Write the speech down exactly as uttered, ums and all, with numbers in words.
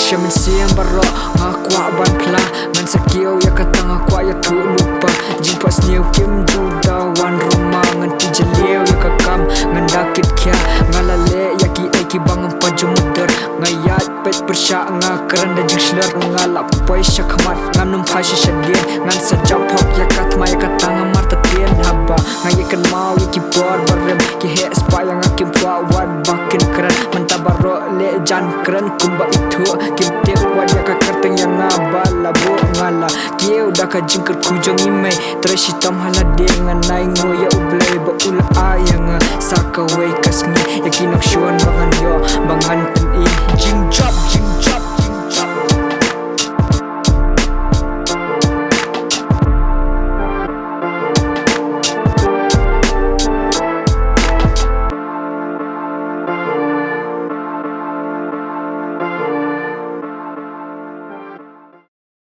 Sha mynsiem baroh nga kwah ban phla, ngan sa kiew ïa kata nga kwah ïathuh lypa. Jingphohsniew kim ju da wan ruma, ngan pynjylliew ïa ka kam, ngan da kit khia. Nga la leh ïa kiei kiba ngam pat ju mutdur. Nga ïaid peit pyrshah, nga kren da jingshlur. Nga la poi sha khmat, ngam nym phai sha shadien. Ngan sa jop hok ïa ka thma ïa kata nga martatien. Haba nga ïakynmaw ïa ki por barim, ki heh spah ïa nga, kim kwah wat ba kin kren. Mynta baroh leh jan kren kumba ithuh, kim tip wat ïa ka kyrteng ïa nga ba la buh. Nga la kiew da ka jingkyrkhu jong i mei, trei shitom ha lade. Ngan ainguh ïa U Blei ba u la ai ïa nga sa kawei ka sngi, ïa ki nongshun ba ngan ïoh, ba ngan pyni. Jingjop